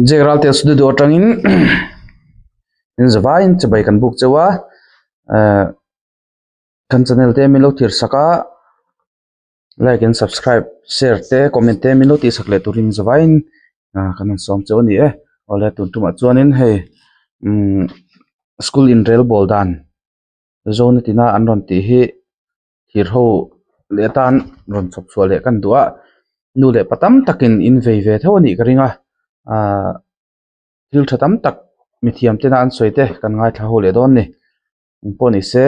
Jack Ralte studio atangin in zavaiin chibai kan buk cheu a ehh kan channel te min lo thlir sak a like and subscribe share te comment te min lo tih sak leh turin zavaiin ah kan han sawm cheu a ni e awle tun tumah chuanin hei umm school inrel bawl dan zone tina an rawn tih hi. Thir ho leh atan rawn chhawp chhuah leh kan duh a nu leh pa tam takin in vei ve tho a nih ka ring a ahh thil tha tam tak mithiam tena an sawi te kan ngaithla ho leh dawn a ni engpawh ni se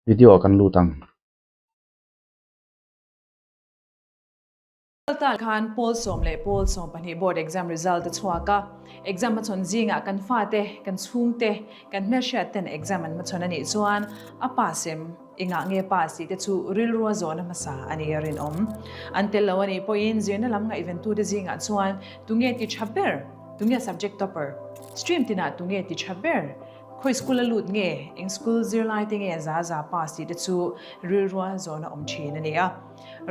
video ah kan lut ang. Tah khan Pawl sawm leh Pawl 12 Board Exam result a chhuak a, exam hmachhawn zingah kan fate, kan chhungte, kan hmelhriat ten exam an hmachhawn a nih chuan a pass em, engah nge pass tih te chu rilru a zawhna hmasa a nih a rinawm. An tel lo a nih pawhin zirna lam ngaihventute zingah chuan tunge ti tha ber, tunge subject topper, stream tinah tunge ti tha ber, khawi school a lut nge, eng school zirlai te nge za za pass tih te chu rilru a zawhna awm thin a ni a.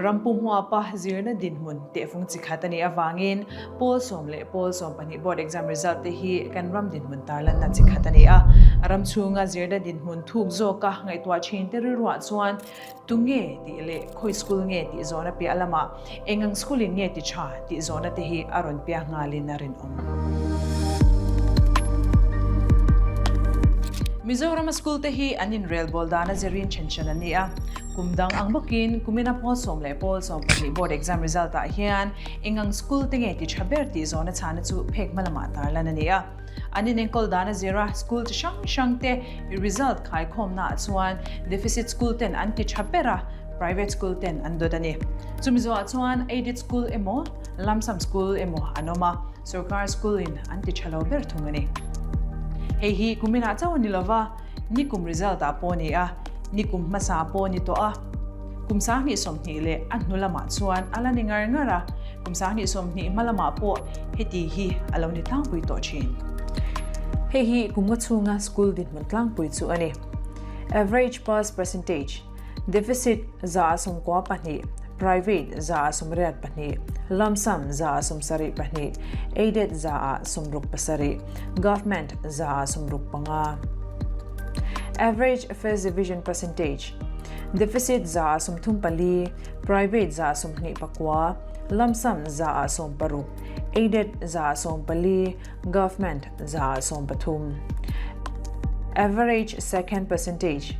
Rampum huapa zirna dinhmun tehfung chi khat a nih avangin Pawl sawm leh Pawl 12 Board Exam result te hi kan ram dinhmun tarlanna chi khat a ni a. Ram chhunga zirna dinhmun thuk zawka ngaihtuah thin te rilruah chuan tunge tih leh khawi school nge tih zawhna piah lamah eng ang school in nge ti tha tih zawhna te hi a rawn piah nghalin a rinawm. Mizorama school te hi an inrelbawl dana zirin then hran an ni a. Kum dang ang bawkin kumina pawl sawm leh pawl 12 board exam result ah hian eng ang school te nge ti tha ber tih zawhna chhana chu phek hma lamah tarlan a ni a. An inenkawl dan a zir a, school chi hrang hrang te result khaikhawmna ah chuan deficit school ten an ti tha ber a, private school ten an dawt a ni. Chumi zawhah chuan aided school emaw lump sum school emaw an awm a, sorkar school in an ti tha lo ber thung a ni. Hei hi kuminah chauh a ni lova. Nikum result ah pawh ni a, nikum hmasa pawh ni tawh a. Kum 2020 leh a hnu lamah chuan a la ni ngar ngar a, kum 2020 hma lamah pawh heti hi a lo ni tlangpui tawh thin. Hei hi kum nga chhunga school dinhmun tlangpui chu a ni. Average pass percentage, Deficit 94, Private 82, Lump sum 72, Aided 67, Government 65. Average First Division percentage, Deficit 34, Private 29, Lump sum 16, Aided 14, Government 13. Average Second percentage,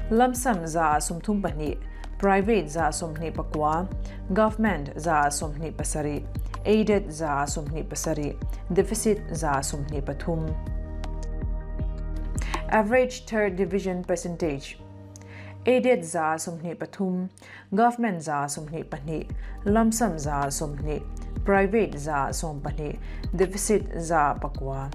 Lump sum 32, Private 29, Government 27, Aided 27, Deficit 23. Average Third Division percentage, Aided 23, Government 22, Lump sum 20, Private 12, Deficit 9.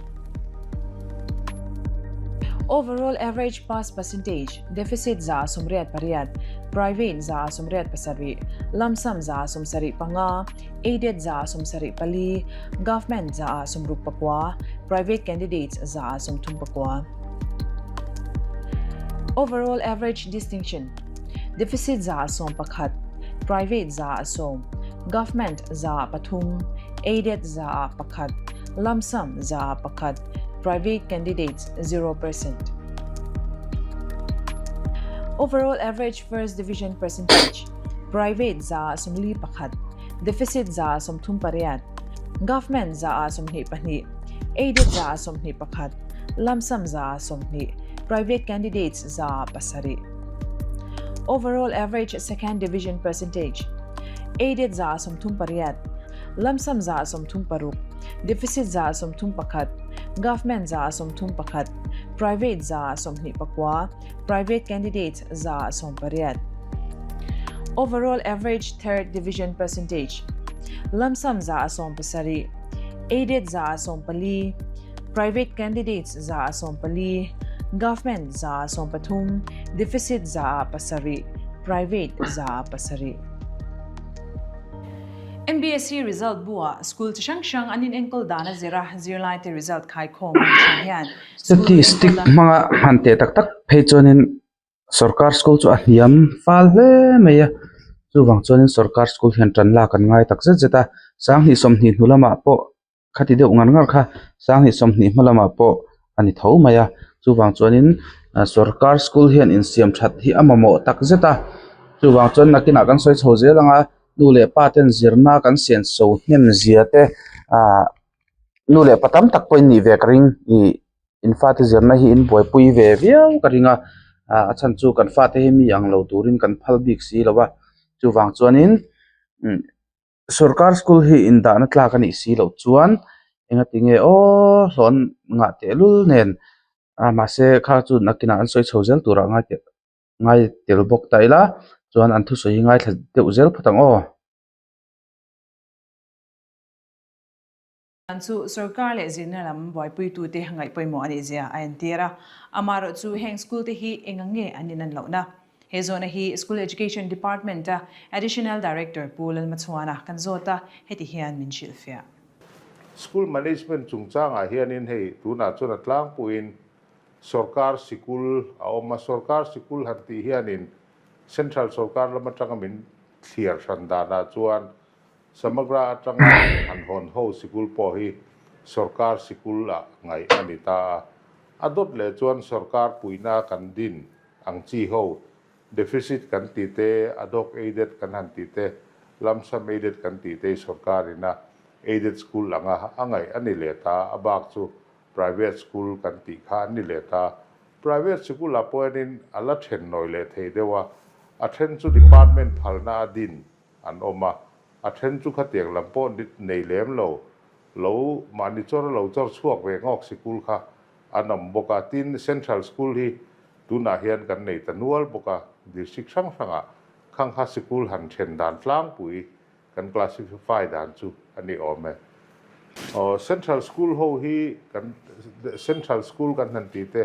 Overall average pass percentage, Deficit 88, Private 87, Lump sum 75, Aided 74, Government 69, Private candidates 39. Overall average distinction, Deficit 11, Private 10, Government 3, Aided 1, Lump sum 1, Private candidates 0%. Overall average first division percentage, Private 41, Deficit 38, Government 22, Aided 21, Lump sum 20, Private candidates 7. Overall average second division percentage, Aided 38, Lump sum 36, Deficit 31, Government 31, Private 24, Private candidates 18. Overall average third division percentage, Lump sum 17, Aided 14, Private candidates 14, Government 13, Deficit 7, Private 7. MBSE result buah school chi hrang hrang an inenkawl dan a zir a, zirlaite result khaikhawm a ni thin hian school Statistic enkawl dan. hmanga hman teh tak tak phei chuanin sorkar school chu a hniam fal hle mai a. Chuvang chuanin sorkar school hian tan lak an ngai tak zet zet a, sanghnih sawmhnih hnu lamah pawh khati deuh ngar ngar kha sanghnih sawmhnih hma lamah pawh a ni tho mai a, chuvang chuanin sorkar school hian insiam that hi a mamawh tak zet a, chuvang chuan nakinah kan sawi chho zel ang a, nu leh pa ten zirna kan sian so hnem zia te ahh nu leh pa tam tak pawhin nih ve ka ring ih in fate zirna hi in buaipui ve viau ka ring a ah a chhan chu kan fate hi mi ang lo turin kan phal bik si lo a chuvang chuanin umm sorkar school hi indahna tlak a nih si loh chuan engati nge aw hlawh an ngah tehlul nen ah mahse kha chu nakinah an sawi chho zel turah ngai teh ngai tel bawk ta ila chuan an thusawi hi ngaithla deuh zel phawt ang aw. Dan chu sorkar leh zirna lam buaipuitute ngaih pawimawh a nih zia a entir a. Amaherawhchu heng school te hi eng ang nge an inan lohna? He zawhna hi School Education Department a Additional Director Pu Lalmachhuana kan zawt a, heti hian min hrilhfiah. School Management chungchangah hianin hei tunah chuan a tlangpuiin sorkar sikul a awm a, sorkar sikul han tih hianin Central sorkar lam atanga min thliar hran danah chuan Samagra atanga han hawn ho sikul pawh hi sorkar sikul ah ngaih a ni ta a. A dawt leh chuan sorkar puihna kan din ang chi ho, deficit kan tih te, ad hoc aided kan han tih te, lump sum aided kan tih te hi sorkar ina aided school anga a ngaih a ni leh ta a, a bak chu private school kan tih kha an ni leh ta. Private sikul ah pawh hianin a la then nawi leh thei deuh a, a then chu department phalna a din an awm a, a then chu khatiang lam pawh nei lem lo, lo mahni chawr a lo chawr chhuak ve ngawk sikul kha an awm bawk a, tin Central School hi tunah hian kan nei ta nual bawk a, District hrang hrangah khang kha sikul han then dan tlangpui kan classify dan chu a ni awm e. Aw Central School ho hi kan Central School kan han tih te,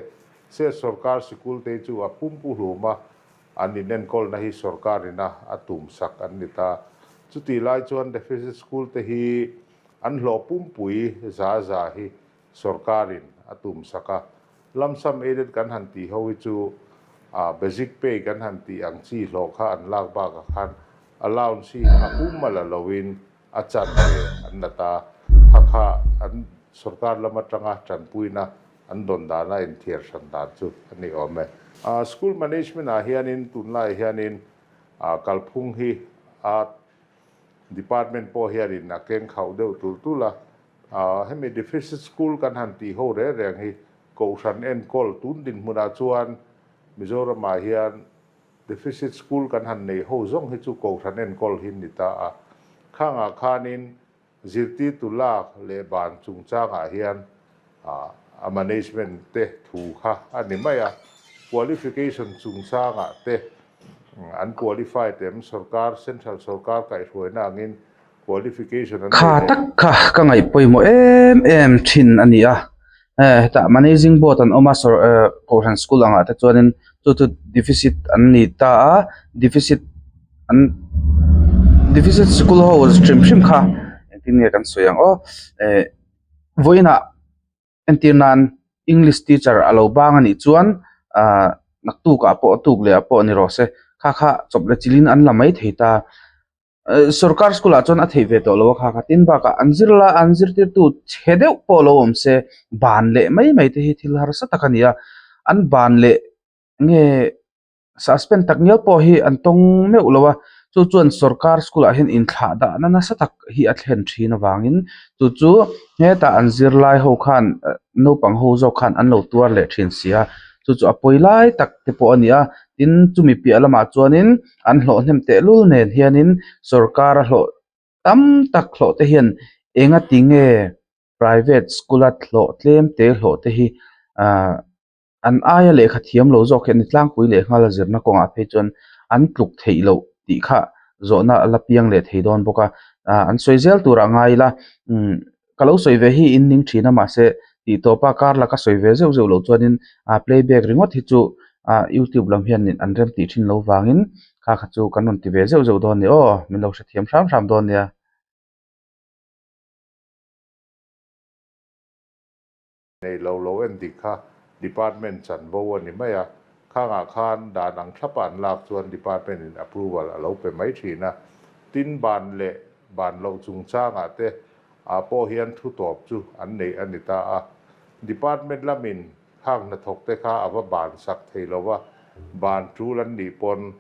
State Sorkar sikul te hi chu a pumpu hlum a, An inenkawlna hi sorkarin a a tumsak an ni ta. Chutih lai chuan deficit school te hi an hlawh pumpui za za hi sorkarin a tumsak a. Lump sum aided kan han tih ho hi chu basic pay kan han tih ang chi hlawh kha an lak bakah khan allowance hi a pum a la loin a chan ve an la ta. Kha kha an sorkar lam atanga tanpuina an dawn dana inthiar hran dan chu a ni awm e. School management ah hianin tunlaiah hianin kalphung hi a department pawh hianin a keng khauh deuh tul tul a. Hemi deficit school kan han tih ho reng reng hi Kohhran enkawl tun dinhmunah chuan Mizoramah hian Deficit school kan han nei ho zawng hi chu Kohhran enkawl hi ni ta a. Khangah khanin zirtirtu lak leh ban chungchangah hian a management te thu kha a ni mai a. Qualification chungchangah te an qualified em? Sorkar, Central sorkar kaihhruaina angin qualification an Kha nei tak leh. kha ka ngaih pawimawh em em thin a ni a. Hetah managing board an awm a sawr kohhran school angah te chuanin chu chu deficit an ni ta a deficit an deficit school ho hrim hrim kha engtin nge kan sawi ang aw eh vawiinah entir nan english teacher a lo bang a nih chuan ah naktukah pawh a tuk leh ah pawh ni rawh se kha kha chawp leh chilhin an la mai thei ta. Sorkar school ah chuan a theih ve tawh lo a kha kha tin bakah an zir la an zirtirtu chhe deuh pawh lo awm se ban leh mai mai te hi thil harsa tak a ni a an ban leh nge suspend tak ngial pawh hi an tawng meuh lo a chu chuan sorkar school ah hian inthlah dahna nasa tak hi a thlen thin avangin chu chu hetah an zirlai ho khan naupang ho zawk khan an lo tuar leh thin si a chu chu a pawi lai tak te pawh a ni a tin chumi piah lamah chuanin an hlawh hnem tehlul nen hianin sorkar a hlawh tam tak hlawh te hian enga ti nge private school a hlawh tlem te hlawh te hi ahh an aia lehkha thiam lo zawk hi an ni tlangpui leh nghal a zirna kawngah phei chuan an tluk theih loh tih kha zawhna a la piang leh thei dawn bawk a ah an sawi zel turah ngai ila umm ka lo sawi ve hi in ning thin a mahse tih tawpa kar laka sawi ve zeuh zeuh loh chuanin ah playback ringawt hi chu ah youtube lam hian an rem tih thin lo vangin kha kha chu kan rawn ti ve zeuh zeuh dawn a ni aw min lo hrethiam hram hram dawn nia. Nei lo lo en dik kha department chanvo a ni mai a. Khangah khan dan ang thlapa an lak chuan department in approval a lo pe mai thin a. Tin ban leh ban loh chungchangah te ah pawh hian thu tawp chu an neih a ni ta a. Department lamin khang hnathawk te kha a va ban sak thei lo va, ban tul an nih pawn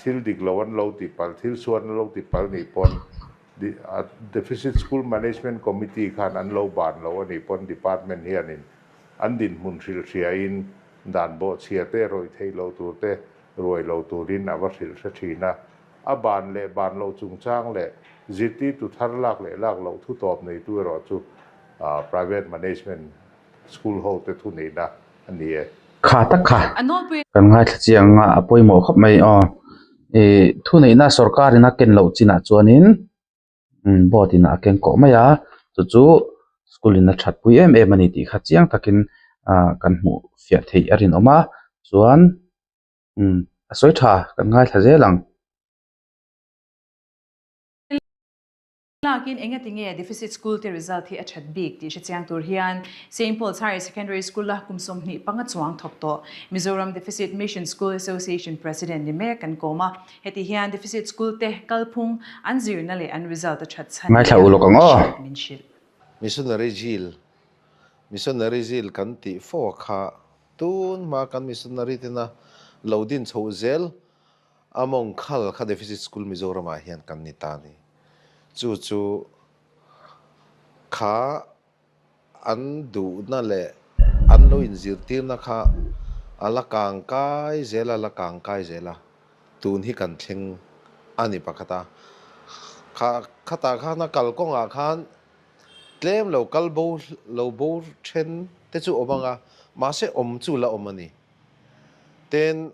Thil dik lo an lo ti palh, thil suan an lo ti palh nih pawn Deficit School Management Committee khan an lo ban lo a nih pawn Department hianin an dinhmun hrilh hriain dan bawhchhia te rawih theih loh tur te ruai lo turin a va hrilh hre thin a. A ban leh ban loh chungchang leh zirtirtu thar lak leh lak loh thu tawp neitu erawh chu Private Management School ho te thu neihna a ni e. Kha tak kha kan ngaithla chiang a, a pawimawh khawp mai aw. Ih thuneihna sorkar in a ken loh chinah chuanin board in a keng kawh mai a, chu chu school in a that pui em em a ni tih kha chiang takin ah kan hmuh fiah theih a rinawm a, chuan a sawi tha kan ngaithla zel ang. Lakin engati nge deficit school te result hi a that bik tih hre chiang tur hian Saint Paul's Higher Secondary School a kum 25 chuang thawk tawh Mizoram Deficit Mission School Association President ni mek kan kawm a. Heti hian deficit school te kalphung an zirna leh an result a that chhan Ngaithla nia ulawk ang aw. hriat min hrilh. Missionary Zeal Missionary Zeal kan tih fo a kha tun hma kan missionary tena lo din chhoh zel A mawng khal kha Deficit School Mizoramah hian kan ni ta a ni. Chu chu kha an duhna leh an lo inzirtirna kha a la kang kai zel a, la kang kai zel a, tun hi kan thleng a ni pakhat a. Kha khatah khan a kalkawngah khan tlem lo kal bo lo bo then te chu awm ang a, mahse awm chu la awm a ni. Tin,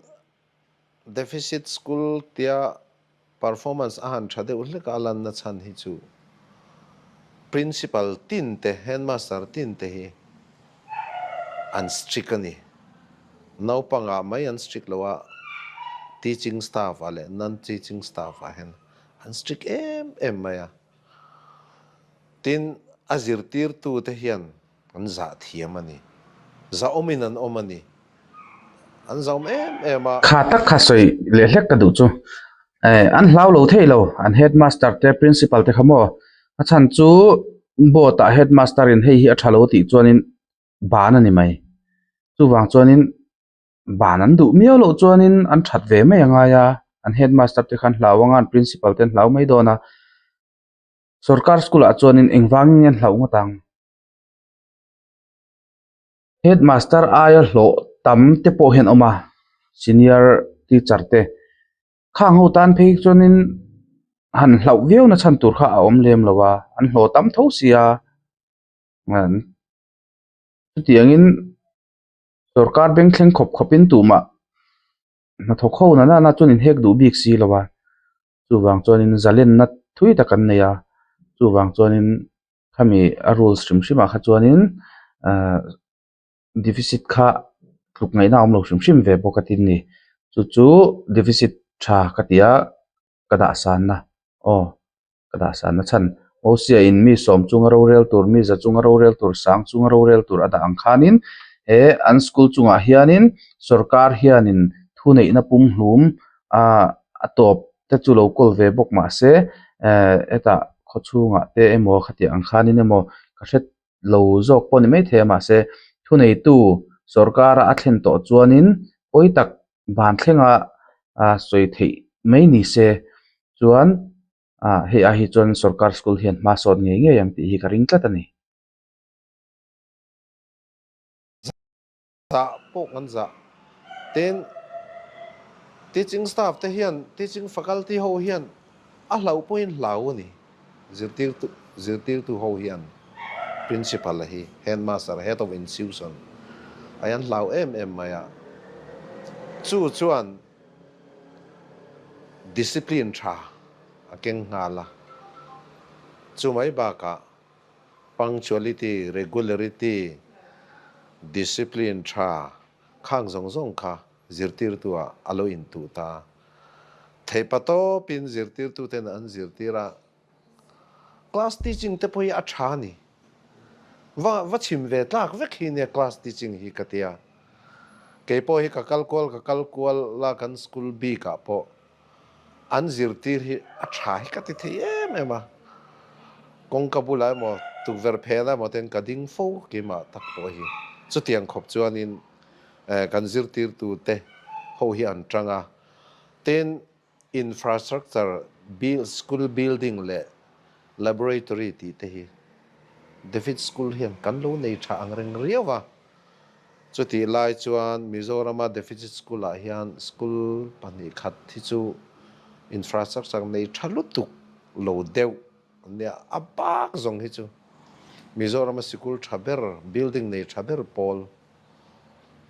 Deficit school tia performance a han tha deuh hlek a a lanna chhan hi chu Principal tin te, Headmaster tin te hi an strict a ni. Naupangah mai an strict lo a, teaching staff ah leh non-teaching staff ah hian an strict em em mai a. Tin, a zirtirtute hian An zah thiam a ni. Zahawmin an awm a ni. An zahawm em em a. Kha tak kha sawi leh hlek ka duh chu. Eh, an hlau lo thei lo, an headmaster te, principal te kha maw? A chhan chu board ah headmaster in hei hi a tha lo tih chuanin ban a ni mai. Chuvang chuanin ban an duh miau loh chuanin an that ve mai a ngai a, an headmaster te khan hlau anga an principal te an hlau mai dawn a. Sorkar school ah chuanin engvangin nge an hlauh ngawt ang? Headmaster aia hlawh tam te pawh hian awm a senior teacher te khang ho tan phei chuanin han hlauh viau na chhan tur kha a awm lem lo a an hlawh tam tho si a chutiangin sorkar beng thleng khawp khawp in tumah hnathawk ho na nana chuan inhek duh bik si lo a chuvang chuanin zalenna thui tak an nei a chuvang chuanin. Khami a rules hrim hrim ah kha chuanin ahh deficit kha tluk ngaihna a awm lo hrim hrim ve bawk a tin ni chu chu deficit tha ka ti a ka dah sanna aw ka dah sanna chhan Mosia in mi sawm chunga rorel tur mi za chunga rorel tur sang chunga rorel tur a dah ang khanin he an school chungah hianin sorkar hianin thuneihna pumhlum ah a tawp te chu lo kawl ve bawk mah se eh hetah khaw chhungah te emaw khatiang ang khanin emaw ka hre lo zawk pawh a ni maithei a mahse thuneitu sorkara a thlen tawh chuanin pawi tak ban thlenga ah sawi theih mai ni se chuan ah hei ai hi chuan sorkar school hian hma sawt ngei ngei ang tih hi ka ring tlat a ni. Zah pawh kan zah. Tin, teaching staff te hian, teaching faculty ho hian a hlauh pawhin hlau a ni. Zirtirtu, zirtirtu ho hian principal a hi, headmaster, head of institution a hian hlau em em mai a. Chu chuan discipline tha a keng nghal a. Chu mai bakah Punctuality, regularity, discipline tha khang zawng zawng kha zirtirtu ah a lo intuh ta. Theihpa tawpin zirtirtu ten an zirtir a, class teaching te pawh hi a tha a ni. Va va chhim ve tlak vek hi nia class teaching hi ka tia. Kei pawh hi ka kal kual ka kal kual la kan school bik ah pawh an zirtir hi a tha hi ka ti thei em em a. Kawngka bulah emaw tukverh phenah emaw ten ka ding fo keimah tak pawh hi. Chutiang khawp chuanin kan zirtirtu te ho hi an tang a. Tin, infrastructure school building leh laboratory tih te hi David School hian kan lo nei tha ang reng riau a. Chutih lai chuan Mizorama Deficit School ah hian school 2 khat hi chu infrastructure nei tha lutuk lo deuh an nia. A bak zawng hi chu Mizorama sikul tha ber, building nei tha ber pawl,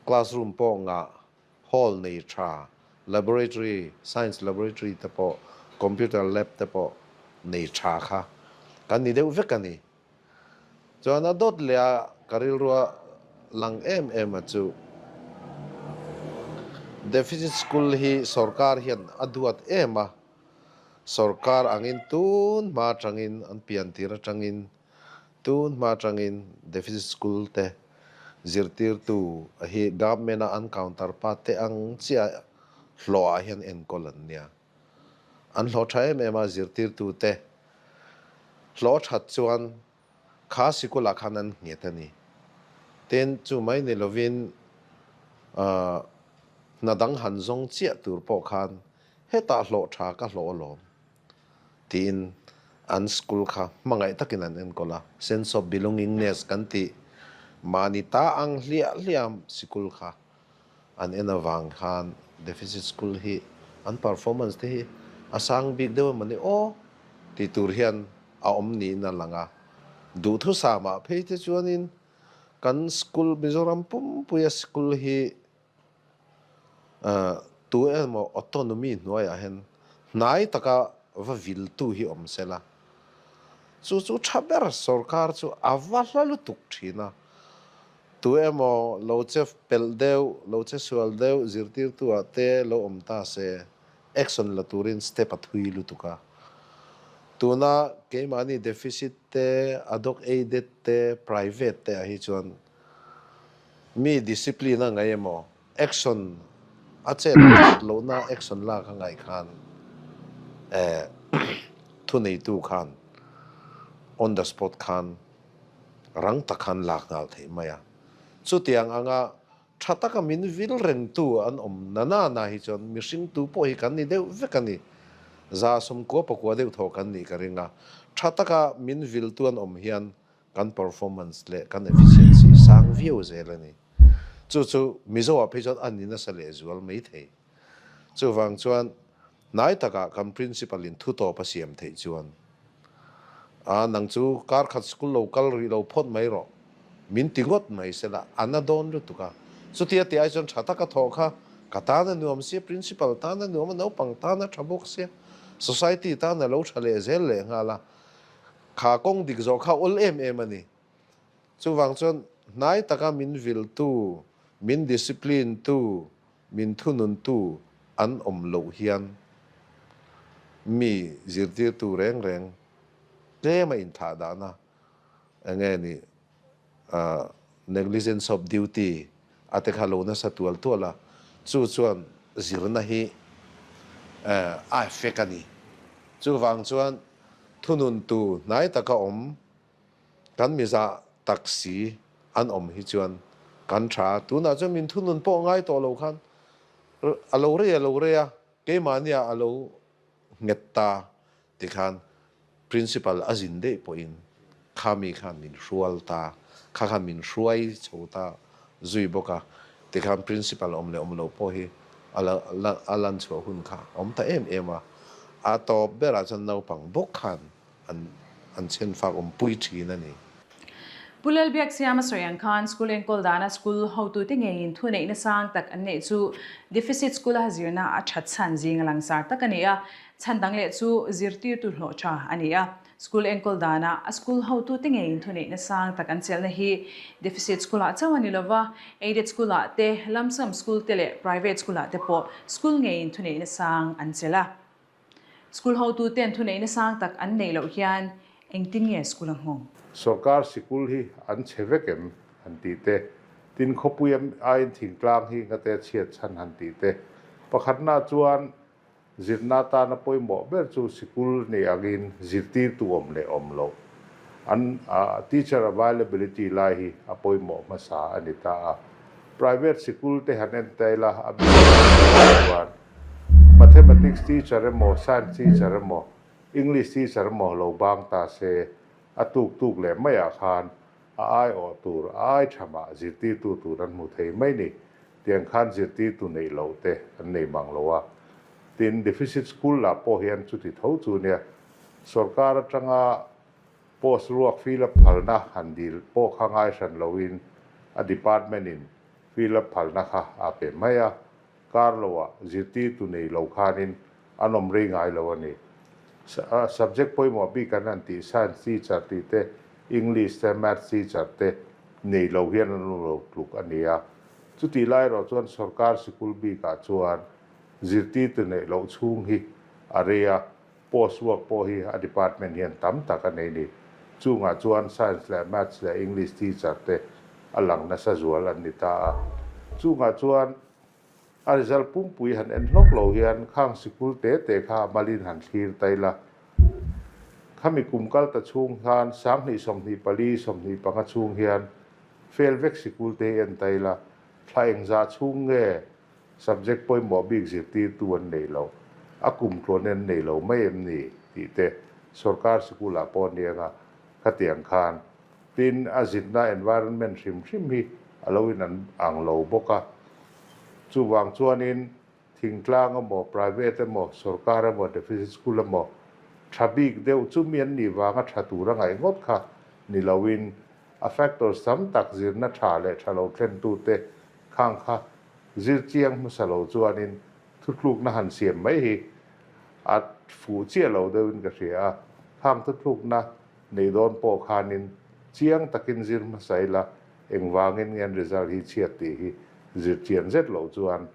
classroom pawh ngah Hall nei tha, laboratory, science laboratory te pawh, computer lab te pawh nei tha kha kan ni deuh vek a ni. Chuan a dawt leh a ka rilrua lang em em a chu deficit school hi sorkar hian a duat em a, sorkar angin tun hma atangin an pian tir atangin Tun hma atangin deficit school te zirtirtu hi government a an counterpart te ang chiah hlawh ah hian enkawl an nia. An hlawh tha em em a zirtirtu te hlawh that chuan kha sikul ah khan an nghet a ni. Tin, chu mai ni lovin hna dang han zawng chiah tur pawh khan hetah hlawh tha ka hlawh alawm. Tiin an school kha hmangaih takin an enkawl a, sense of belongingness kan tih mahni ta ang hliah hliah sikul kha an en avang khan deficit school hi an performance te hi a sang bik deuh emaw ni aw tih tur hian a awm niin a lang a. Duhthusam ah phei te chuanin kan school Mizoram pumpuia school hi Tu emaw autonomy hnuaiah hian hnai taka va viltu hi awm se la, chu chu tha ber sorkar chu a va hla lutuk thin a. Tu emaw lo che pelh deuh, lo che sual deuh zirtirtu-ah te lo awm ta se, action la turin step a thui lutuk a. Tuna keimahni deficit te, ad hoc aided te, private te ah hi chuan Mi discipline a ngaih emaw, action a chet that lohna action lak a ngaih khan eh thuneitu khan on the spot khan rang tak khan lak nghal theih mai a. Chutiang anga tha taka min vil rengtu an awm na na na hi chuan mihring tu pawh hi kan ni deuh vek a ni. 199 deuh thaw kan nih ka ring a. Tha taka min viltu an awm hian kan performance leh kan efficiency sang viau zel a ni. Chu chu Mizo ah phei chuan a ni nasa leh zual mai thei. Chuvang chuan hnai takah kan principal in thu tawp a siam theih chuan a nang chu kar khat school lo kal rih lo phawt mai rawh min ti ngawt mai sela a na dawn lutuk a. Chutia tih ai chuan tha taka thawh kha ka tan a nuam sia, principal tan a nuam a, naupang tan a tha bawk sia, society tan a lo tha leh zel leh nghal a. Kha kawng dik zawh kha awl em em a ni. Chuvang chuan hnai taka min viltu, min discipline tu, min thununtu an awm loh hian mi zirtirtu reng reng tlem a inthlah dahna eng nge ni negligence of duty a te kha lo nasa tual tual a, chu chuan zirna hi a effect a ni. Chuvang chuan Thununtu hnai taka awm, kan mizah tak si an awm hi chuan kan tha a, tunah chuan min thunun pawh ngai tawh lo khan a lo rei a lo rei a, keimahnia a lo nghet ta tikhan Principal a zin daih pawhin kha mi khan min hrual ta, kha khan min hruai chho ta zui bawk a, tikhan Principal awm leh awm lo pawh hi a la a lan chhuah hun kha a awm ta em em a, a tawp berah chuan naupang bawk khan an an chhen fak awm pui thin a ni. Pu Lalbiaksiama sawi ang khan school enkawl dana school hotute ngeiin thuneihna sang tak an neih chu deficit school-a zirna a that chhan zing a langsar tak a ni a, chhan dang leh chu zirtirtu hlawh tha a ni a. School enkawl dana a school hotute ngeiin thuneihna sang tak an chelhna hi deficit school-ah chauh a ni lova, aided school-ah te, lump sum school te leh private school-ah te pawh school ngeiin thuneihna sang an chelh a. School hotuten thuneihna sang tak an neih loh hian engtin nge school a nghawng? Sorkar sikul hi an chhe vek em? han tih te. Tin, khawpui aiin thingtlang hi ngate chhiat chhan han tih te. Pakhatna chuan Zirna atana pawimawh ber chu sikul nei angin zirtirtu awm leh awm loh an teacher availability lai hi a pawimawh hmasa a ni ta a. Private sikul te han en ta ila a bik chuan Mathematics teacher emaw Science teacher emaw English teacher emaw lo bang ta se a tuk tuk leh maiah khan a aiawh tur a ai tha mah zirtirtu tur an hmu thei mai ni. Tiang khan zirtirtu neih loh te an nei mang lo a. Tin, deficit school lah pawh hian chuti tho chu nia sorkar atanga post ruak fill up phalna han dil pawh kha ngai hran loin a department in fill up phalna kha a pe mai a. Kar loah zirtirtu nei lo khanin an awm rei ngai lo a ni. Subject pawimawh bik an han tih Science teacher tih te, English te, Maths teacher te nei lo hian an awm lo tluk a ni a. Chutih lai erawh chuan sorkar sikul bikah chuan zirtirtu neih loh chhung hi a rei a, post work pawh hi a department hian tam tak a nei ni. Chungah chuan Science leh Maths leh English teacher te a lang nasa zual an ni ta a. Chungah chuan A result pumpui han en hlawk lo hian khang sikul te te kha a malin han thlir ta ila. Khami kum kal ta chhung khan 2024 25 chhung hian fail vek sikul te hi en ta ila, thla engzah chhung nge subject pawimawh bik zirtirtu an nei lo, a kum tluan en nei lo mai em ni tih te sorkar sikulah pawh anianga khatiang khan Tin, a zitna environment hrim hrim hi a lo in an ang lo bawk a. Chuvang chuanin thingtlang emaw, private emaw, sorkar emaw, deficit school emaw tha bik deuh chumi an nih vanga tha tur a ngaih ngawt kha ni loin a factors tam tak zirna tha leh tha lo thlentute khang kha zir chiang hmasa lo chuanin thuthlukna han siam mai hi a fuh chiah lo deuhin ka hria a. Khang thuthlukna Nei dawn pawh khanin chiang takin zir hmasa ila engvangin nge an result hi chhiat tih hi zir chian zet loh chuan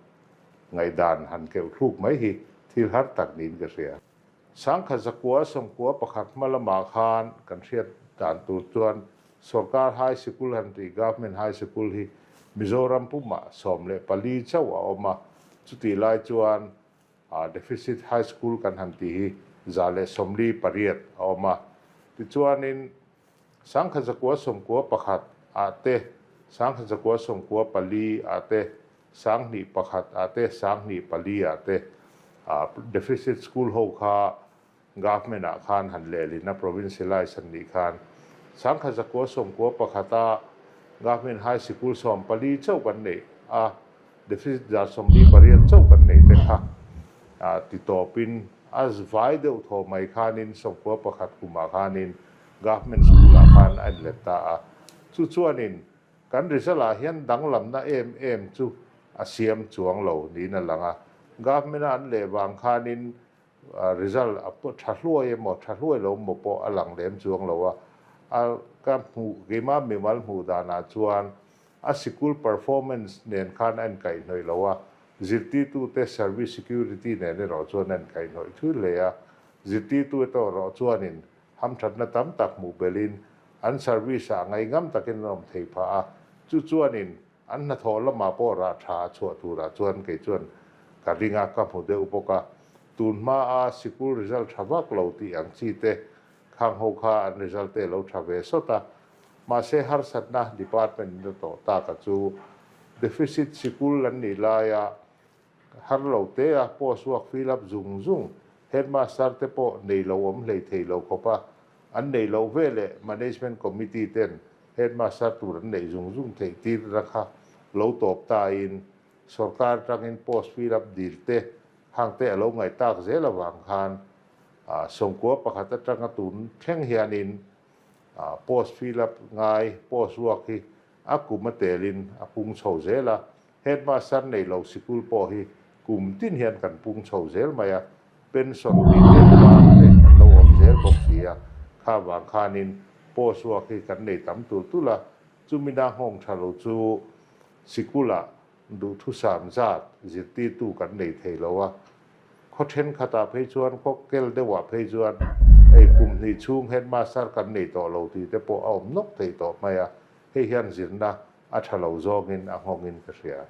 ngaihdan han keuh thluk mai hi thil har tak niin ka hria. 1991 hma lamah khan kan hriat dan tur chuan Sorkar High Sikul han tih Government High Sikul hi Mizoram pumah 14 chauh a awm a, chutih lai chuan Deficit High School kan han tih hi 148 a awm a. Tichuanin 1991 ah te, 1994 ah te, 2001 ah te, 2004 ah te Deficit School ho kha Government ah khan han lehlin a provincialize an nih khan 1991 a Government High Sikul 14 chauh kan neih a, deficit 48 chauh kan neih te kha ti tawpin a vai deuh thaw mai khanin 91 kumah khanin Government School ah khan a inlet ta a. Chu chuanin kan result ah hian danglamna em em chu a siam chuang lo niin a lang a. Government a an leh vang khanin Result a tha hluai emaw tha hluai lo emaw pawh a lang lem chuang lo a, a ka hmuh keimah mimal hmuh danah chuan a sikul performance nen khan a inkaihhnawih lo a, zirtirtute service security nen erawh chuan a inkaihhnawih thui hle a, zirtirtu erawh chuanin hamthatna tam tak hmuh belhin an service-ah ngaihngam takin an awm thei phah a, chu chuanin An hnathawh lamah pawh rah tha a chhuah turah chuan kei chuan ka ring a, ka hmu deuh bawk a. Tun hmaa sikul result tha vak lo tih ang chi te khang ho kha an result te lo tha ve sawt a. Mahse harsatna department in a tawh tak a chu deficit sikul an nih laia har lo te a post work fill up zung zung headmaster te pawh nei lo awm hlei thei lo khawp a an nei loh veleh management committee ten Headmaster tur an neih zung zung theih tir na kha lo tawp ta in sorkar atangin post fill up dil te hang te a lo ngaih tak zel avang khan 91 atanga tun thleng hianin post fill up ngai post ruak hi a kum a telin a pung chho zel a, Headmaster nei lo sikul pawh hi kum tin hian kan pung chho zel mai a, pension tih te bang te an lo awm zel bawk si a, kha vang khanin post work hi kan nei tam tul tul a, chumi na nghawng tha lo chu sikulah duhthusam zat zirtirtu kan nei thei lo a, khaw thenkhatah phei chuan khaw kel deuhah phei chuan hei kum hnih chhung headmaster kan nei tawh lo tih te pawh a awm nawk thei tawh mai a, hei hian zirna. a tha lo zawngin a nghawngin ka hria.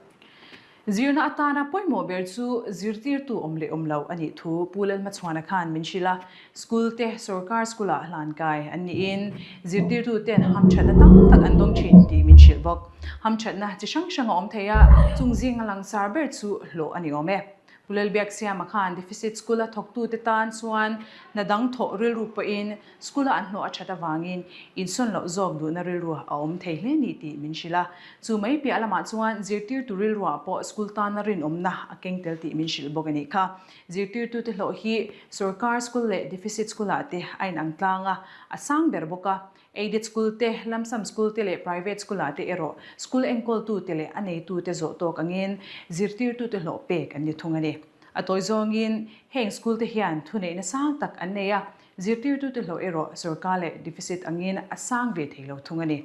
Zirna atana pawimawh ber chu zirtirtu awm leh awm loh a nih thu Pu Lalhmachhuana khan min hrilh a, school te sorkar school ah hlan kai an niin zirtirtu ten hamthatna tam tak an dawng thin tih min hrilh bawk. Hamthatna chi hrang hrang a awm thei a, chung zinga langsar ber chu hlawh a ni awm e. Pu Lalbiaksiama khan deficit school a thawktute tan chuan hna dang thawh rilru pawhin school a an hlawh a that avangin insawn loh zawk duhna rilru a awm thei hle ni tih min hrilh a. Chu mai piah lamah chuan zirtirtu rilruah pawh school tana rinawmna a keng tel tih min hrilh bawk a nih kha. Zirtirtute hlawh hi sorkar school leh deficit school ah te a inang tlang a, a sang ber bawk a. Aided school te, lump sum school te leh private school ah te erawh school enkawltute leh a neitute zawh tawk angin zirtirtute hlawh pek an ni thung a ni. A tawi zawngin heng school te hian thuneihna sang tak an nei a, zirtirtute hlawh erawh sorkar leh deficit angin a sang ve thei lo thung a ni.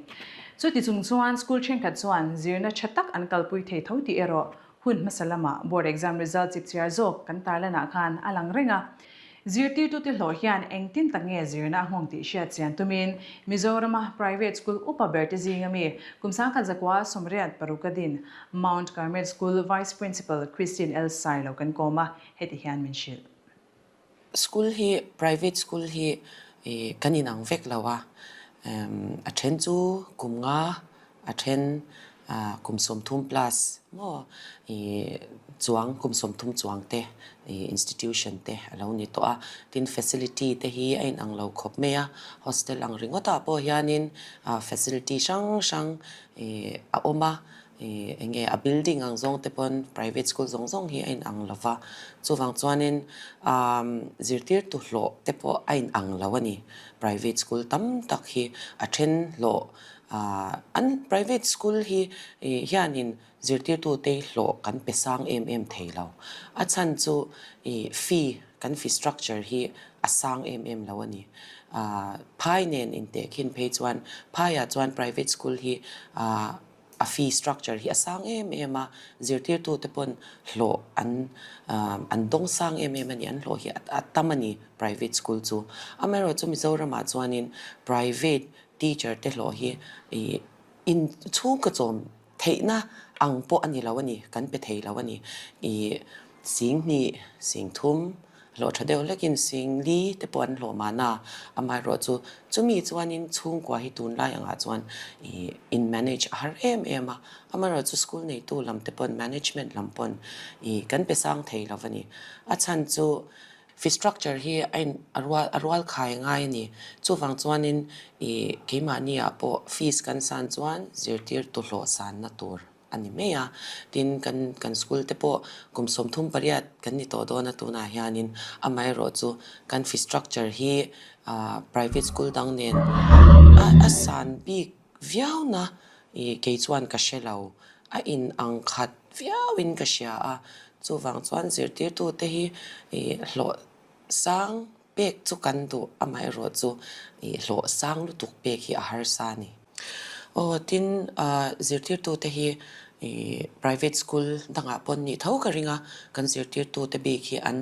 Chuti chung chuan school thenkhat chuan zirna tha tak an kalpui thei tho tih erawh Hun hmasa lama board exam result chipchiar zawk kan tarlanah khan a lang reng a. Zirtirtute hlawh hian engtin tak nge zirna a nghawng tih hriat chian tumin Mizorama private school upa berte zinga mi kum sangkhat zakua 86 a din Mount Carmel School Vice Principal Christine L Sailo kan kawm a, heti hian min hrilh. School hi private school hi kan inang vek lo a, a then chu kum nga, a then kum 30 plus maw chuang kum 30 chuang te institution te a lo ni tawh a. Tin facility te hi a inang lo khawp mai a, hostel ang ringawtah pawh hianin facility hrang hrang a awm a. Ih eng nge a building ang zawng te pawn private school zawng zawng hi a in ang lo va, chuvang chuanin umm zirtirtu hlawh te pawh a in ang lo a ni. Private school tam tak hi a then hlawh ah an private school hi ih hianin zirtirtu te hlawh kan pe sang em em thei lo. A chhan chu ih fee kan fee structure hi a sang em em lo a ni. Ah phai nen intehkhin phei chuan phaiah chuan private school hi ah A fee structure hi a sang em em a, zirtirtute pawn hlawh an an dawng sang em em a ni, an hlawh hi a tam a ni private school chu. Amaherawhchu Mizoramah chuanin private teacher te hlawh hi ih in chhungkaw chawm theihna ang pawh a ni lo a ni, kan pe thei lo a ni. Ih 2000, 3000 Hlawh tha deuh hlekin 4000 te pawh an hlawh mahna, amaherawhchu chumi chuanin chhungkua hi tunlai angah chuan ih in manage a har em em a, amaherawhchu school neitu lam te pawn management lam pawn ih kan pe sang thei lo a ni. A chhan chu fee structure hi a in a rual a rual khai ngai a ni. Chuvang chuanin ih keimahni ah pawh fees kan san chuan zirtirtu hlawh sanna tur a ni mai a, tin kan kan school te pawh kum 38 kan ni tawh dawn a tunah hianin amaherawh chu kan fee structure hi ah private school dang nen a a san bik viau na ih kei chuan ka hre lo a in ang khat viau in ka hria a chuvang chuan zirtirtu te hi ih hlawh sang Pek chu kan duh, amaherawh chu ih hlawh sang lutuk pek hi a harsa a ni. Aw tin zirtirtute hi ih private school dangah pawh an nih tho ka ring a, kan zirtirtute bik hi an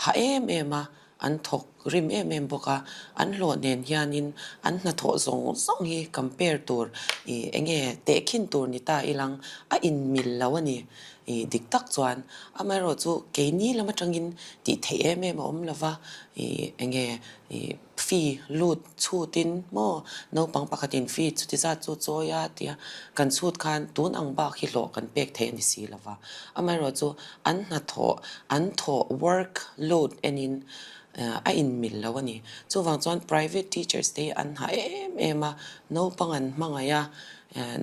ha em em a, an thawk rim em em bawk a, an hlawh nen hianin an hnathawh zawng zawng hi compare tur ih eng nge tehkhin tur ni ta ilang a inmil lo a ni. Ih dik tak chuan amaherawh chu keini lam atangin tih theih em em a awm lo va, ih eng nge ih fee lut chhutin maw naupang pakhatin fee chuti zat chu chawi a tia kan chhut khan tun ang bak hi hlawh kan pek theih a ni si lo va. Amaherawh chu an hnathawh an thawh work load enin a inmil lo a ni. Chuvang chuan private teachers te hi an hah em em a, naupang an hmangaih a,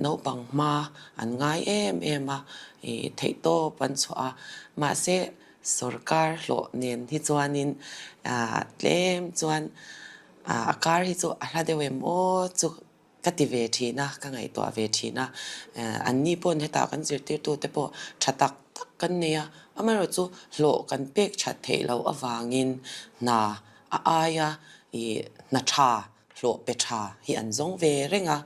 Naupang hma an ngai em em a, ih theihtawp an chhuah a, mahse sorkar hlawh nen hi chuanin ah tlem chuan ah a kar hi chu a hla deuh em aw chu ka ti ve thin a, ka ngaihtuah ve thin a, anni pawn hetah kan zirtirtute pawh tha tak tak kan nei a, amaherawhchu hlawh kan pek that theih loh avangin hna a aia ih hna tha. Hlawh pe tha hi an zawng ve reng a,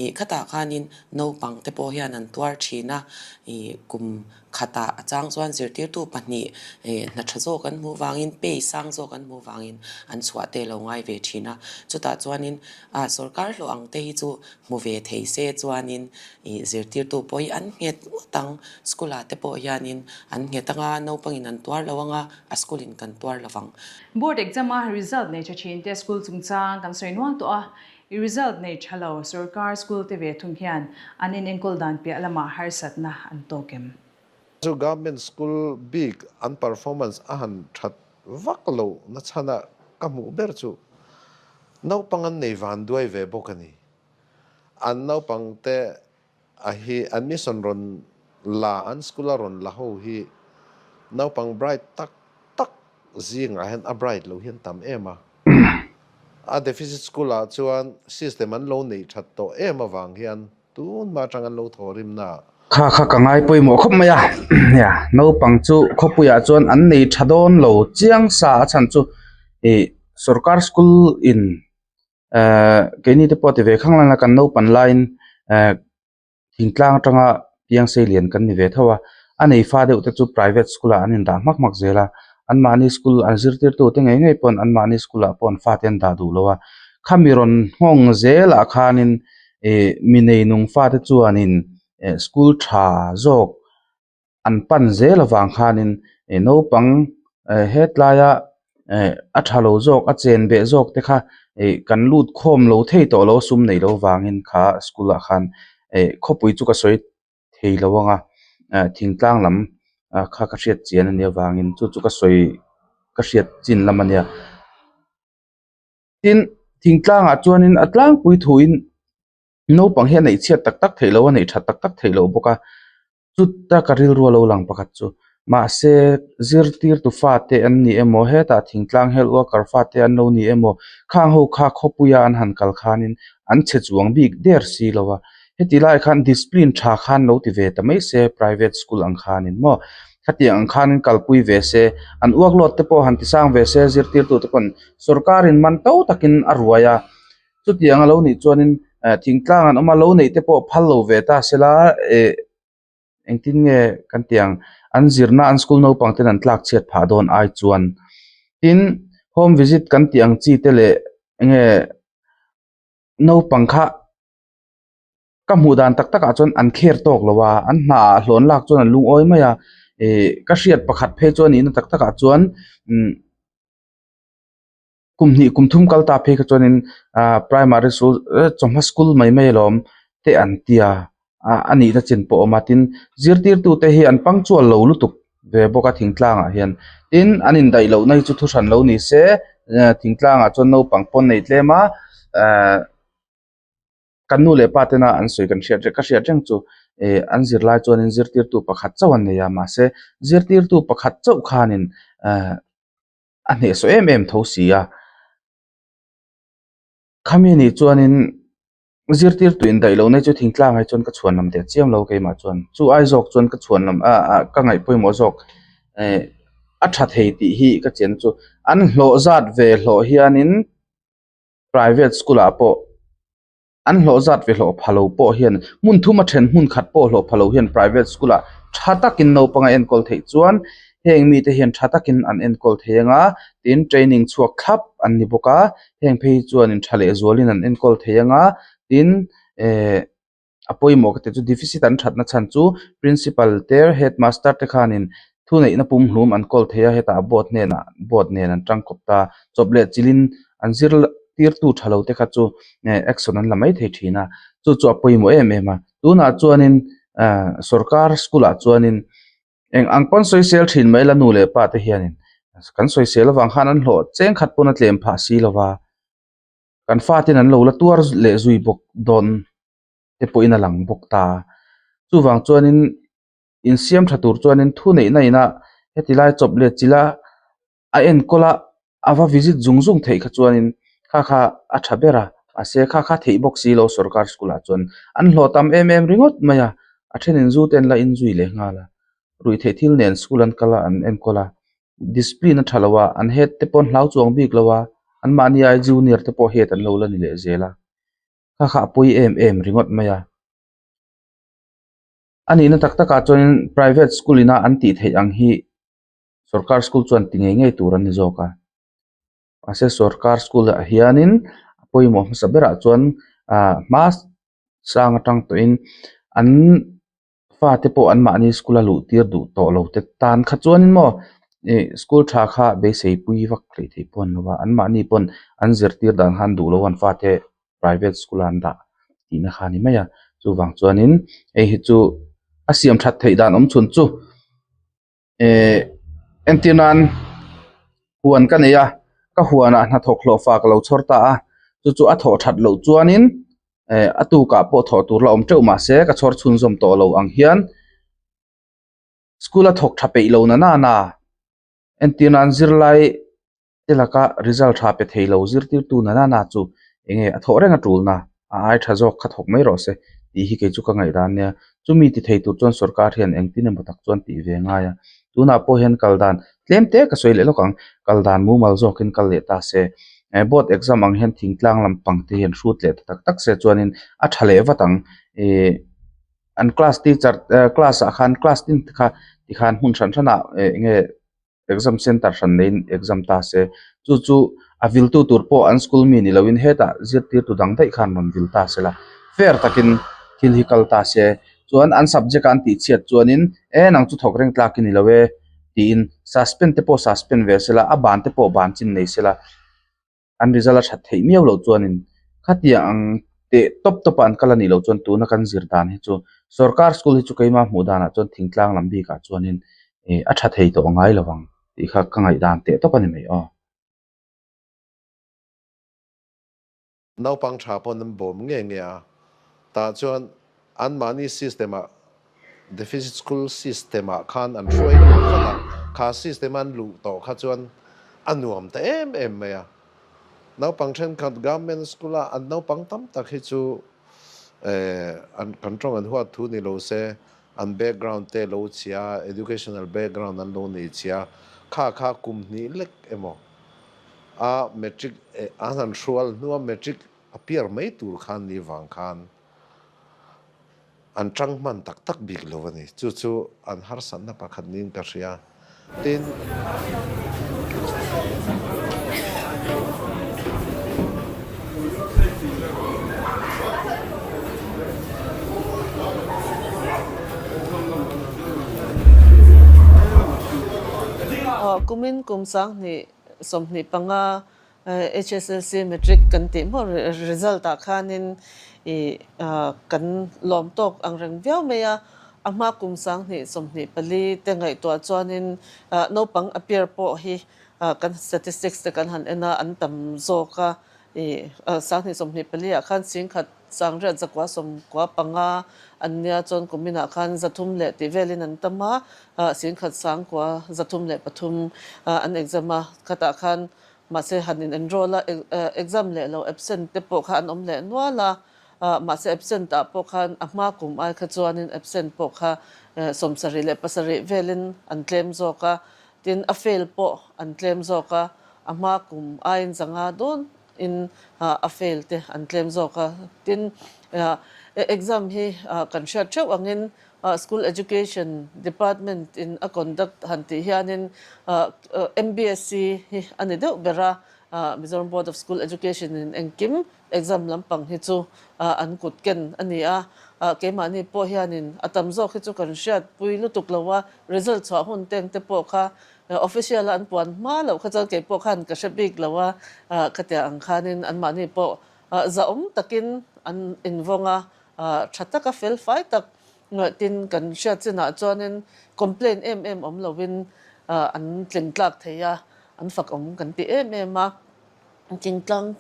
ih khatah khanin naupang te pawh hian an tuar thin a, ih kum khatah a chang chuan zirtirtu pahnih ih hna tha zawk an hmuh vangin pay sang zawk an hmuh vangin an chhuah te lo ngai ve thin a, chutah chuanin ah sorkar hlawh ang te hi chu hmu ve thei se chuanin ih zirtirtu pawh hi an nghet ngawt ang, school ah te pawh hianin an nghet anga naupangin an tuar lo anga a school in kan tuar lovang. Board exam a result nei tha thin te school chungchang kan sawi nual tawh a, i result nei tha lo sorkar school te ve thung hian an in enkawl dan piah lamah harsatna an tawk em? Chu government school bik an performance a han that vak lo na chhana ka hmuh ber chu naupang an nei van duai ve bawk a ni. An naupang te A hi admission rawn la an school a rawn la ho hi naupang bright tak tak zingah hian a bright lo hian tam em a. A deficit school ah chuan system an lo neih that tawh em avang hian tunhma atang an lo thawhrim na ah. Kha kha ka ngai pawimawh khawp mai a, nia naupang chu khawpuiah chuan an nei tha dawn lo chiang sa a chhan chu ih sorkar school in ehh keini te pawh ti ve khang langa kan naupan laiin ehh thingtlang atanga piang sei lian kan ni ve tho a a nei fa deuh te chu private school ah an indah hmak hmak zel a anmahni school an zirtirtu te ngei ngei pawn anmahni school ah pawh an fate an dah duh lo a khami rawn nghawng zelah khanin ih mi nei nung fate chuanin eh school tha zawk an pan zel avang khanin ih naupang eh hetlaia eh a tha lo zawk a chen beh zawk te kha ih kan lut khawm lo thei tawh lo sum neih loh vangin kha school ah khan eh khawpui chu ka sawi thei lo ang a eh thingtlang lam ah kha ka hriat chian a nih avangin chu chu ka sawi ka hriat chin lam a nia. Tin thingtlangah chuanin a tlangpui thuin naupang hi a neih chhiat tak tak theih loh a neih that tak tak theih loh bawk a chuta ka rilru a lo lang pakhat chu mahse zirtirtu fate an ni emaw hetah thingtlang health worker fate an lo ni emaw khang ho kha khawpuia an han kal khanin an chhe chuang bik der si lo a heti lai khan discipline tha khan lo ti ve ta mai se private school ang khanin maw khatiang ang khanin kalpui ve se an uaklawt te pawh han ti sang ve se zirtirtu te pawn sorkarin man to takin a ruai a. Chutiang a lo nih chuanin eh thingtlang an awm a lo neih te pawh phal lo ve ta sela eh engtin nge kan tih ang an zirna an school naupang ten an tlak chhiat phah dawn ai chuan tin home visit kan tih ang chi te leh enge naupang kha ka hmuh dan tak takah chuan an kher tawk lo a an hna ah hlawn lak chuan an lungawi mai a ih ka hriat pakhat phei chuan nihna tak takah chuan umm. Kum hnih kum thum kal ta phei kha chuanin ahh primary school chawhma school mai mai alawm te an ti a ah a nihna chin pawh a awm a tin zirtirtu te hi an punctual lo lutuk ve bawk a thingtlang ah hian tin an indaih lohna hi chu thu hran lo ni se thingtlang ah chuan naupang pawn nei tlem a ahh kan nu leh pa tena an sawi kan hriat ka hriat reng chu ih an zirlai chuanin zirtirtu pakhat chauh an nei a mahse zirtirtu pakhat chauh khanin ahh. a hnehsawh em em tho si a khami nih chuanin zirtirtu indaih lohna hi chu thingtlang ah hi chuan ka chhuan lam teh chiam lo keimah chuan chu ai zawk chuan ka chhuan lam ah ah ka ngaih pawimawh zawk eh a tha thei tih hi ka chian chu an hlawh zat ve hlawh hianin private school ah pawh. An hlawh zat ve hlawh pha lo pawh hian hmun thum a then hmun khat pawh hlawh pha lo hian private school ah tha takin naupang a enkawl theih chuan heng mite hian tha takin an enkawl thei anga tin training chhuak thlap an ni bawk a heng phei hi chuanin tha leh zualin an enkawl thei anga tin eh a pawimawh ka tih chu deficit an thatna chhan chu principal te headmaster te khanin thuneihna pumhlum an kawl thei a hetah board hnenah board nen an tangkawp ta chawp leh chilhin an zir tirtu tha lo te kha chu eh action an la mai thei thin a chu chu a pawimawh em em a tunah chuanin ah sorkar school ah chuanin eng ang pawn sawisel thin mai la nu leh pa te hianin kan sawisel avang khan an hlawh cheng khat pawn a tlem phah si lo va kan faten an lo la tuar leh zui bawk dawn te pawhin a lang bawk ta chuvang chuanin. Insiam tha tur chuanin thu neihna ina heti lai chawp let chila a enkawl a a va visit zung zung theih kha chuanin kha kha a tha ber a mahse kha kha theih bawk si lo sorkar school ah chuan an hlawh tam em em ringawt mai a a thenin zu te an la inzui leh nghal a ruihtheih thil nen school an kal a an enkawl a discipline a tha lo a an head te pawh an hlau chuang bik lo a. Anmahni ai junior te pawh head an lo la ni leh zel a, kha kha a pawi em em ringawt mai a. A nihna tak takah chuanin private school ina an tih theih ang hi sorkar school chuan ti ngei ngei tur an ni zawk a. Mahse sorkar school ah hianin a pawimawh hmasa berah chuan ah hma sang atang tawhin an fate pawh anmahni school a luh tir duh tawh lo te tan kha chuanin maw ih school tha kha beisei pui vak hleih theih pawh an lo va anmahni pawn an zirtir dan khan duh lo an fate private school a an dah tihna kha a ni mai a chuvang chuanin hei hi chu a siam that theih dan awm chhun chu. Ehh entir nan huan ka nei a ka huanah hnathawk hlawh fa ka lo chhawr ta a chu chu a thawh that loh chuanin eh a tukah pawh thawh tur la awm teuh mahse ka chhawr chhunzawm tawh lo ang hian school a thawk tha peih lo na nana entir nan zirlai te laka result tha pe thei lo zirtirtu na nana chu enge a thawh reng a tulna a ai tha zawk kha thawk mai rawh se tih hi kei chu ka ngaihdan ania chumi ti thei tur chuan sorkar hian engtin emaw tak chuan tih ve ngai a tunah pawh hian kal dan tlem te ka sawi leh lawk ang kal dan mumal zawkin kal leh ta se eh board exam ang hian thingtlang lampang te hian hrut leh ta tak tak se chuanin a tha leh vat ang ihh an class teacher eh class ah khan class tin te kha tikhan hmun hran hranah eh enge. Exam center hran neiin exam ta se, chu chu a viltu tur pawh an school mi ni loin hetah zirtirtu dang daih khan rawn vil ta se la, fair takin thil hi kal ta se, chuan an subject a an tih chhiat chuanin e nang chu thawk reng tlak i ni lo e tiin suspend te pawh suspend ve se la, a ban te pawh ban chin nei se la. An result a that theih miau loh chuanin khatiang ang teh tawp tawp a an kal a nih loh chuan tuna kan zir dan hi chu sorkar school hi chu keimah hmuh danah chuan thingtlang lam bikah chuanin ih a tha thei tawh ngai lo ang tih kha ka ngaihdan teh tawp a ni mai aw. Naupang tha pawn an bawm nge nge a, tah chuan anmahni system ah deficit school system ah khan an hruai lut vat a, kha system a an luh tawh kha chuan a nuam ta em em mai a. Naupang thenkhat government school a an naupang tam tak hi chu eh an kan tawng an huat thu ni lo se an background te lo chhia, educational background an lo nei chhia, kha kha kum hnih lek emaw a matric an han hrual hnua matric a piar mai tur khan ni vang khan an tang hman tak tak bik lo a ni. Chu chu an harsatna pakhat niin ka hria. Tin. Kumin kum sanghnih 25 HSLC Matric kan tih maw result ah khanin ih kan lawm tawk ang reng viau mai a, a hma kum 2024 te ngaihtuah chuanin naupang appear pawh hi kan statistics te kan han en a an tam zawk a, ih 2024 ah khan 10,000 sangriat zakua 95 an nia chuan kumin ah khan 300 leh tih velin an tam a, 10,000 sangkua 303 an exam a, khatah khan mahse han in enroll a, exam leh lo absent te pawh kha an awm leh nual a, mahse absent ah pawh khan a hma kum ai kha chuanin absent pawh kha 77 velin an tlem zawk a, tin a fail pawh an tlem zawk a, a hma kum aiin 500 dawn in a fail te an tlem zawk a, tin exam hi kan hriat theuh angin School Education Department in a conduct han tih hianin MBSC hi a ni deuh ber a, Mizoram Board of School Education in engkim exam lampang hi chu an kut ken a ni a, keimahni pawh hianin a tam zawk hi chu kan hriatpui lutuk lo a, result chhuah hun teng te pawh kha official a an puan hma loh kha chuan kei pawh khan ka hre bik lo a, khatiang ang khanin anmahni pawh zahawm takin an invawng a, Tha taka fel fai tak tin kan hriat chinah chuanin complain em em awm lovin an tling tlak thei a, an fak awm kan ti em em a. Thingtlang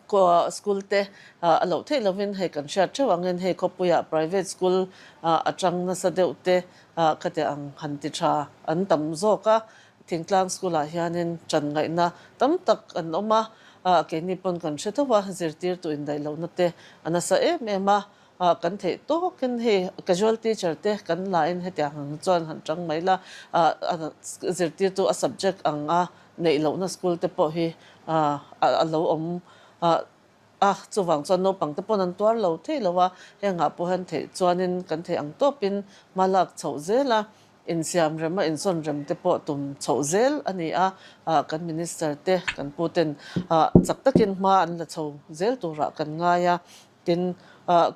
school te a loh theih lovin hei kan hriat theuh angin hei khawpuiah private school atang nasa deuh te khatiang ang han ti tha an tam zawk a. Thingtlang school ah hianin ṭan ngaihna tam tak an awm a, keini pawn kan hre tho a, zirtirtu indaih lohna te a nasa em em a, kan theih tawkin hei casual teacher te kan lain hetiang ang chuan han ṭang mai la, zirtirtu a subject ang a neih lohna school te pawh hi a lo awm a, chuvang chuan naupang te pawn an tuar lo thei lo a, hengah pawh hian theih chuanin kan theih ang tawpin hma lak chhoh zel a, insiam rem a insawn rem te pawh tum chhoh zel a ni a, kan Minister te kan pu ten chak takin hma an la chho zel turah kan ngai a, Tin,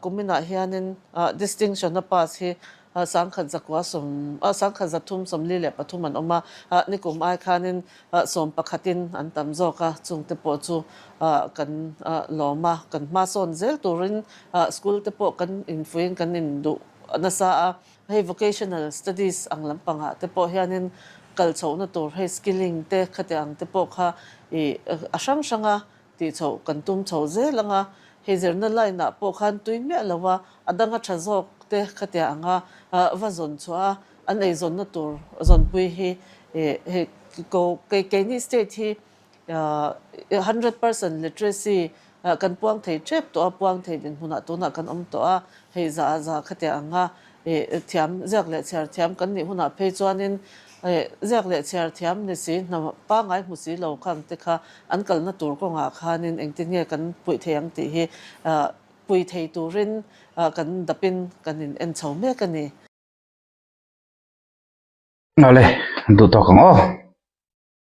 kuminah hianin distinction a pass hi sangkhat zakua sawm, sangkhat zathum 43 an awm a, nikum ai khanin sawm pakhatin an tam zawk a, chungte pawh chu kan lawm a, kan hmasawn zel turin school te pawh kan infuiin kan induh nasa a, hei vocational studies ang lampangah te pawh hianin kal chhohna tur hei skilling te khati ang te pawh kha ih a hrang hrang a. Tih chhoh kan tum chho zel ang a, hei zirna line ah pawh khan tui miah lo a, a danga tha zawk te khatia ang a, va zawn chhuah a, an eizawnna tur zawnpui hi hei ko keini state hi 100% literacy kan puang thei tep tawh a, puang thei dinhmunah tunah kan awm tawh a, hei za za khatia ang a, Thiam ziak leh chhiar thiam kan nih hunah phei chuanin ziak leh chhiar thiam ni si hna pangngai hmu si lo khang te kha an kalna tur kawngah khanin engtin nge kan puih thei ang tih hi pui thei turin kan dapin kan in en chho mek a ni. Awle, duh tawk ang aw.